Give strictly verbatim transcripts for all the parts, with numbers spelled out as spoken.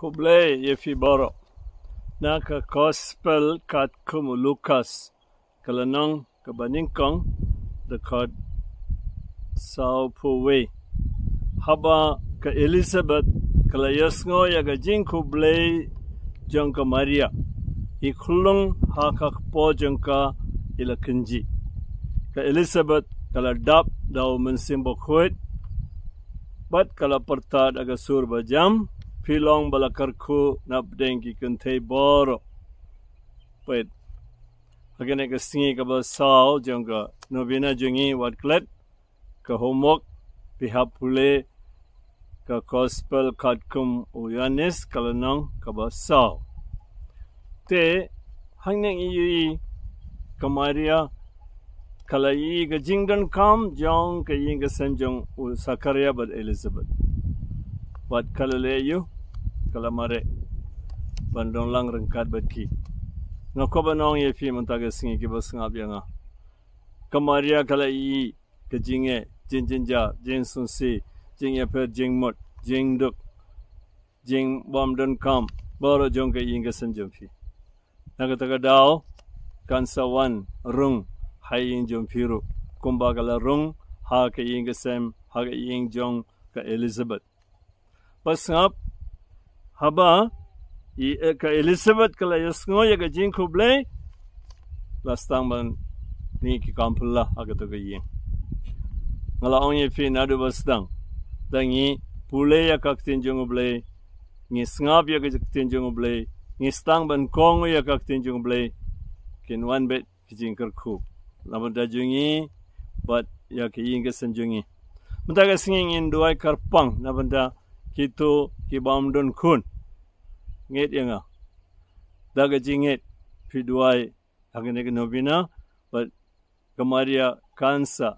Khublei ïa phi baroh. Na ka Gospel katkum u Lukas, ka lynnong kaba nyngkong, dkhot sawphew wei. Haba ka Elizabeth ka la ïohsngew ïa ka jingkhublei jong ka Maria, i khlung ha ka kpoh jong ka, i la kynjih. Ka Elizabeth ka la dap da u Mynsiem Bakhuid, bad ka la pyrta da ka sur bajam, phi long ba la kyrkhu napdeng ki kynthei baroh. Peit, ha kane ka sngi kaba saw jong ka novena jong ngi, wat klet ka homework, phi hap pule ka Gospel katkum u Ïoannis, ka lynnong kaba saw. Te hangne ngi ïohi ka Maria ka la ïohi ka jingdonkam jong ka ïing ka sem jong u Sakaria bad Elizabeth. Bad ka la leh aïu? Ka la mareh ban don lang ryngkat bad ki. Nga kwah ban ong ïa phi mynta ka sngi, kiba sngap ïa nga, ka Maria ka la ïohi ka jingeh, jingjynjar, jingsngewsih, jingïapher jingmut, jingduk, jingbymdonkam baroh jong ka ïing ka sem jong phi. Na kata ka daw kan sa wan rung ha ïing jong phi ruh, kumba ka la rung ha ka ïing ka sem, ha ka ïing jong ka Elizabeth. Bad sngap, haba i, eh, ka Elizabeth ka la ïohsngew ïa ka jingkhublei, la sdang ban mih ki kam phylla ha kato ka ïing. Nga la ong ïa phi naduh ba sdang, da ngi pule ïa ka ktien jong U Blei, ngi sngap ïa ka ktien jong U Blei, ngi sdang ban kohnguh ïa ka ktien jong U Blei, kin wan beit ki jingkyrkhu na bynta jong ngi bad ïa ka ïing ka sem jong ngi. Mynta ka sngi ngin duwai kyrpang na bynta kito kibym don khun. Ngeit ïa nga, da ka jingngeit phi duwai ha kane ka novena, bad ka Maria kan sa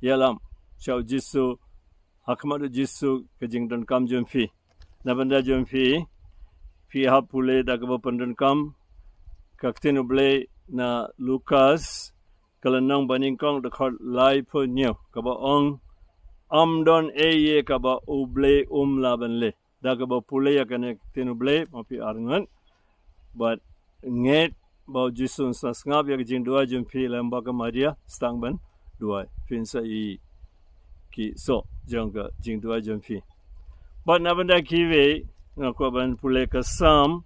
ïalam sha U Jisu, ha khmat U Jisu, ka jingdonkam jong phi. Na bynta jong phi, phi hap pule da kaba pyndonkam ka ktien U Blei na Lukas, ka lynnong banyngkong, dkhot laiphew hynñiew, kaba ong, ym don ei ei kaba U Blei um lah ban leh. Da kaba pule ïa kane ka ktien U Blei, ma phi arngut bad ngeit ba U Jisu un sa sngap ïa ka jingduwai jong phi lem bad ka Maria, sdang ban duwai, phin sa ïohi ki soh jong ka jingduwai jong phi. Bad na bynta kiwei, nga kwah ban pule ka Salm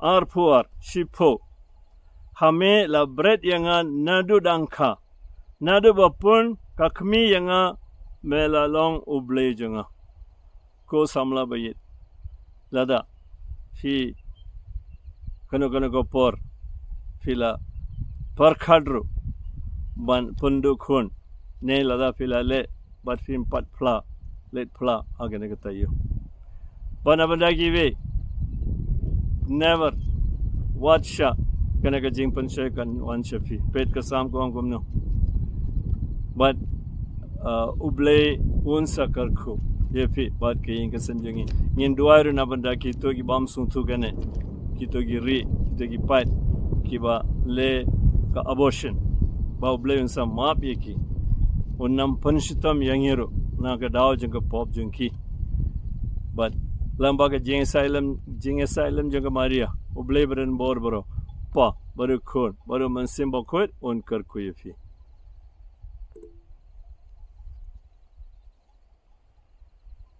arphew ar, shiphew. Ha me la bret ïa nga naduh dang kha, naduh ba pun ka kmie ïa nga, me la long U Blei jong nga. Ko samla ba ïeit, lada phi kano kano ka por phi la pyrkhat ruh ban pynduh khun, ne lada phi la leh bad phim pat phla, leit phla ha kane ka taïew. Bad na bynta kiwei, never, wat shah kane ka jingpynshoi kan wan sha phi. Peit ka Salm ka ong kumno. Bad, uh, U Blei un sa kyrkhu ïa phi bad ka ïing ka sem jong ngi. Ngin duwai ruh na bynta kito kibym sngewthuh kane, kito ki rieh, kito ki paid, kiba leh ka abortion, ba U Blei un sa map ïa ki, un ym pynshitom ïa ngi ruh na ka daw jong ka pop jong ki. Bad lem bad ka jingïasaid lem, jingïasaid lem jong ka Maria, U Blei ba don bor baroh, Kpa bad U Khun bad U Mynsiem Bakhuid, un kyrkhu ïa phi.